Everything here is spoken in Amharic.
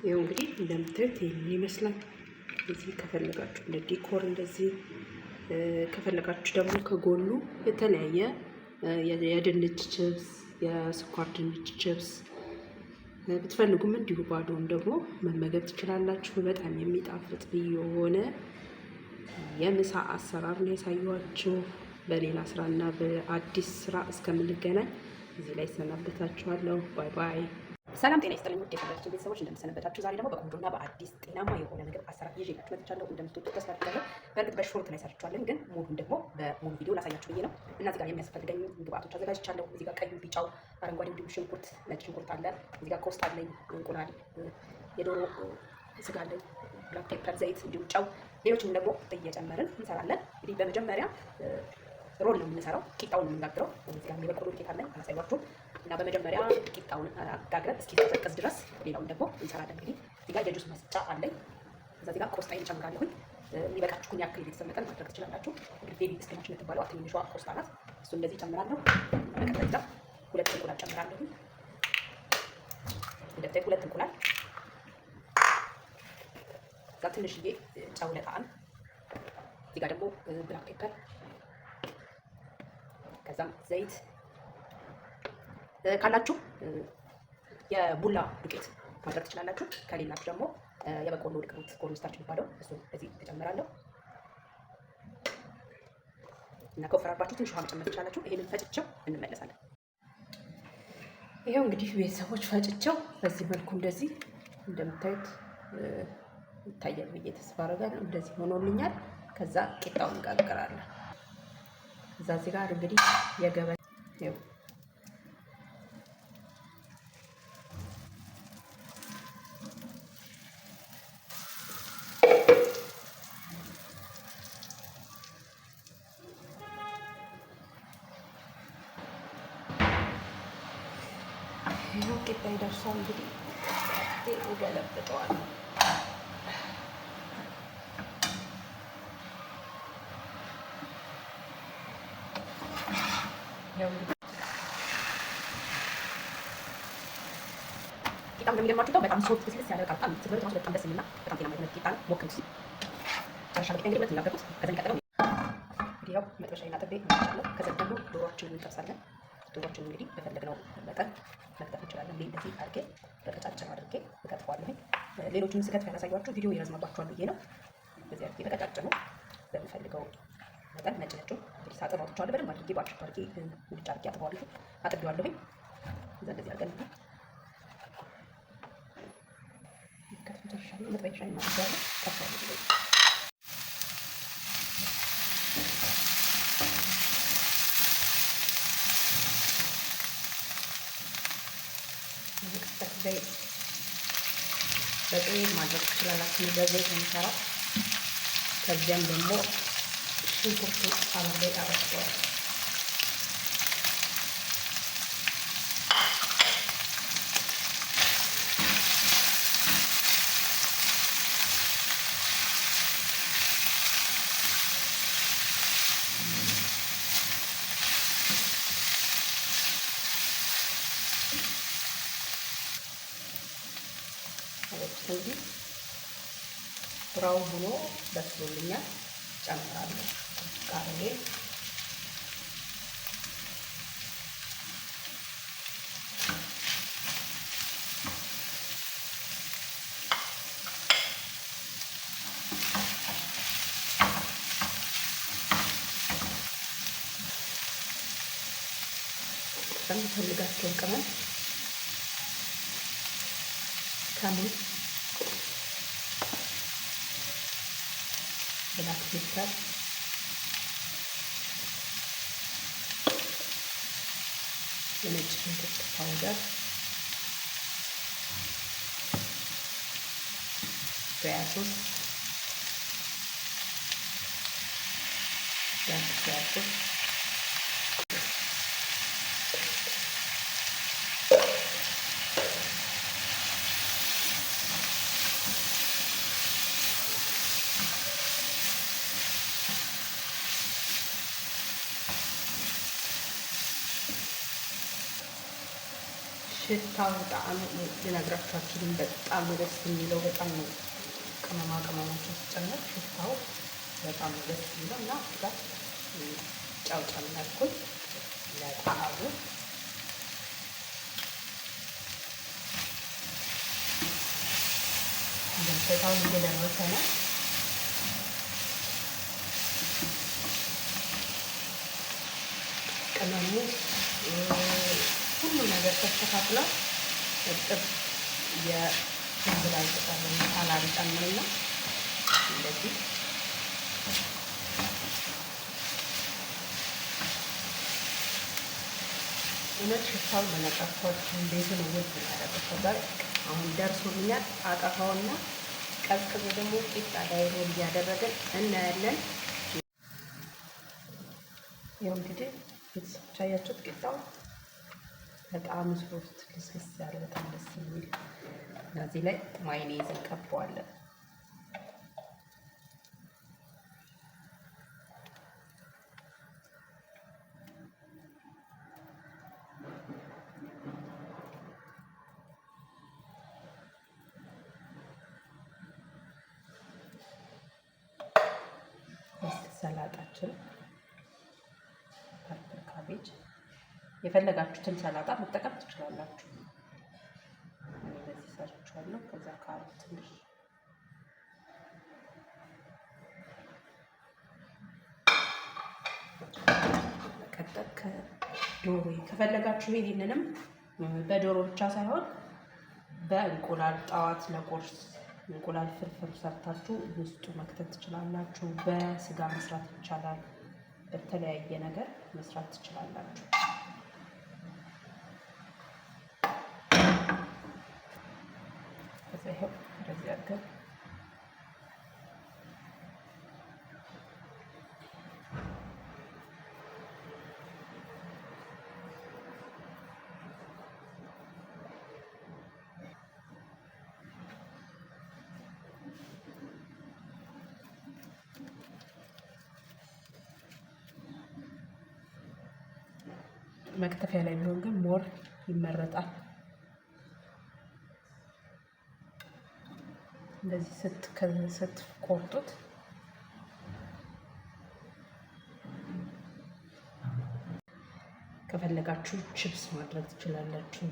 ይኸው እንግዲህ እንደምታዩት ይህንን ይመስላል። እዚህ ከፈለጋችሁ እንደ decor እንደዚህ ከፈለጋችሁ ደግሞ ከጎኑ የተለያየ የድንች ችብስ፣ የስኳር ድንች ችብስ ብትፈልጉም እንዲሁ ባዶውን ደግሞ መመገብ ትችላላችሁ። በጣም የሚጣፍጥ ልዩ የሆነ የምሳ አሰራር ነው ያሳየኋችሁ። በሌላ ስራና በአዲስ ስራ እስከምንገናኝ እዚህ ላይ ሰናበታችኋለሁ። Bye bye። ሰላም ጤና ይስጥልኝ ውድ የክብራችን ቤተሰቦች እንደምሰነበታችሁ። ዛሬ ደግሞ በቆንጆና በአዲስ ጤናማ የሆነ ምግብ አሰራር ይዤላችሁ መጥቻለሁ። እንደምትወዱት ተስፋ አድርጋለሁ። በእርግጥ በ short ላይ ሰርቻለሁ፣ ግን ሙሉን ደግሞ በሙሉ ቪዲዮ ላሳያችሁ ብዬ ነው እና እዚህ ጋር የሚያስፈልገኝ ግብአቶች አዘጋጅቻለሁ። እዚህ ጋር ቀዩ፣ ቢጫው፣ አረንጓዴ እንዲሁም ሽንኩርት፣ ነጭ ሽንኩርት አለ። እዚህ ጋር ቆስጣ አለኝ፣ እንቁላል፣ የዶሮ ስጋ አለኝ፣ black pepper፣ ዘይት እንዲሁም ጨው፣ ሌሎችንም ደግሞ እየጨመርን እንሰራለን። እንግዲህ በመጀመሪያ roll ነው የምንሰራው፣ ቂጣውን ነው የምንጋግረው። እዚህ ጋር የበቆሎ ዱቄት አለን አላሳያችሁም። እና በመጀመሪያ ቂጣውን ጋግረን እስኪቀዘቅዝ ድረስ ሌላውን ደግሞ እንሰራለን። እንግዲህ እዚህ ጋር የጁስ መስጫ አለኝ። እዛ እዚህ ጋር ቆስጣዬን እጨምራለሁኝ። የሚበቃችሁን ያክል የቤተሰብ መጠን ማድረግ ትችላላችሁ። እንግዲህ baby spinach የምትባለው ትንሿ ቆስጣ ናት። እሱ እንደዚህ እጨምራለሁ። በመቀጠል እዛ ሁለት እንቁላል እጨምራለሁኝ። እንደምታዩት ሁለት እንቁላል እዛ ትንሽዬ ጨው ለጣዕም፣ እዚህ ጋር ደግሞ black pepper፣ ከዛም ዘይት ካላችሁ የቡላ ዱቄት ማድረግ ትችላላችሁ። ከሌላችሁ ደግሞ የበቆሎ ዱቄት corn starch የሚባለው እሱ እዚህ እጨምራለሁ እና ከወፈራባችሁ ትንሽ ውሃ መጨመር ትችላላችሁ። ይሄንን ፈጭቸው እንመለሳለን። ይኸው እንግዲህ ቤተሰቦች ፈጭቸው በዚህ መልኩ እንደዚህ እንደምታዩት ይታያል ብዬ ተስፋ አደርጋለሁ። እንደዚህ ሆኖልኛል። ከዛ ቂጣውን እንጋግራለን። ከዛ እዚህ ጋር እንግዲህ የገበ ይኸው ቂጣ ይደርሳል። እንግዲህ እገለብጠዋለሁ። ቂጣ እንደሚገርማችሁ በጣም soft ልስልስ ያለ በጣም ስትበሉት እራሱ በጣም ደስ የሚልና በጣም ጤናማ የሆነ ቂጣ ነው። ሞክሩት። ጨርሻለሁ። ቂጣ እንግዲህ ሁለት ነው የጋገርኩት። ከዛ የሚቀጥለው እንግዲህ ያው መጥበሻዬን አጥቤ አምጥቻለሁ። ከዛ ደግሞ ዶሮአችንን እንጠብሳለን። ዶሮአችንን እንግዲህ በፈለግነው መጠን መክተፍ እንችላለን። እንግዲህ እንደዚህ አድርጌ በቀጫጭኑ አድርጌ እከትፈዋለሁኝ። ሌሎቹን ስከትፍ ያላሳየኋችሁ ቪዲዮ ይረዝምባችኋል ብዬ ነው። በዚህ አድርጌ በቀጫጭኑ በምፈልገው መጠን ነጭ ነጩን እንግዲህ ሳጥብ አውጥቼዋለሁ። በደንብ አድርጌ ባጭሩ አድርጌ ሙልጭ አድርጌ አጥበዋለሁ አጥቤዋለሁኝ። እዛ እንደዚህ አድርገን ከትፍ ጨርሻለሁ። መጥበሻዬን አጥቤዋለሁ። ጠብሰዋለሁ። ዘይት በቅቤ ማድረግ ትችላላችሁ። በዘይት ነው የምሰራው። ከዚያም ደግሞ ሽንኩርቱ አብሬ አበስለዋለሁ። እንግዲህ ብራውን ሆኖ በስሎልኛል። ጨምራለሁ ቃሪያ የምፈልጋቸውን ቅመም ከሙን፣ black pepper፣ የነጭ ሽንኩርት powder፣ soya sauce፣ dark soya sauce፣ ሽታው ጣዕሙ ልነግራችሁ አልችልም። በጣም ነው ደስ የሚለው። በጣም ነው ቅመማ ቅመሞችን ስጨምር ሽታው በጣም ነው ደስ የሚለው እና እዚህ ጋር ጨው ጨመርኩኝ ለጣዕሙ። እንደምታዩት አሁን እየደረሰ ነው። ቅመሙ ሁሉ ነገር ተስተካክሏል። እርጥብ የድንብላል ቅጠል ሳላድ ጨምርና እንደዚህ እውነት ሽታውን ለነቀርኳችሁ ቤቱን ውድ ያደረገው። ከዛ አሁን ደርሶልኛል። አጠፋውና ቀዝቅዞ ደግሞ ቂጣ ላይ roll እያደረግን እናያለን። ያው እንግዲህ ቤተሰቦች አያችሁት ቂጣው በጣም soft ልስልስ ያለ በጣም ደስ የሚል እና እዚህ ላይ ማይኔዝ እንቀባዋለን። ሰላጣችን purple cabbage የፈለጋችሁትን ሰላጣ መጠቀም ትችላላችሁ። እኔ በዚህ ሰርቼዋለሁ። ከዛ ካሮት ትንሽ መቀጠል ከዶሮ ከፈለጋችሁ ይህንንም በዶሮ ብቻ ሳይሆን በእንቁላል ጠዋት ለቁርስ እንቁላል ፍርፍር ሰርታችሁ ውስጡ መክተት ትችላላችሁ። በስጋ መስራት ይቻላል። በተለያየ ነገር መስራት ትችላላችሁ። ከዛ ይኸው እንደዚህ አድርገን መክተፊያ ላይ ቢሆን ግን more ይመረጣል። እንደዚህ ስትቆርጡት ከፈለጋችሁ ችፕስ ማድረግ ትችላላችሁ።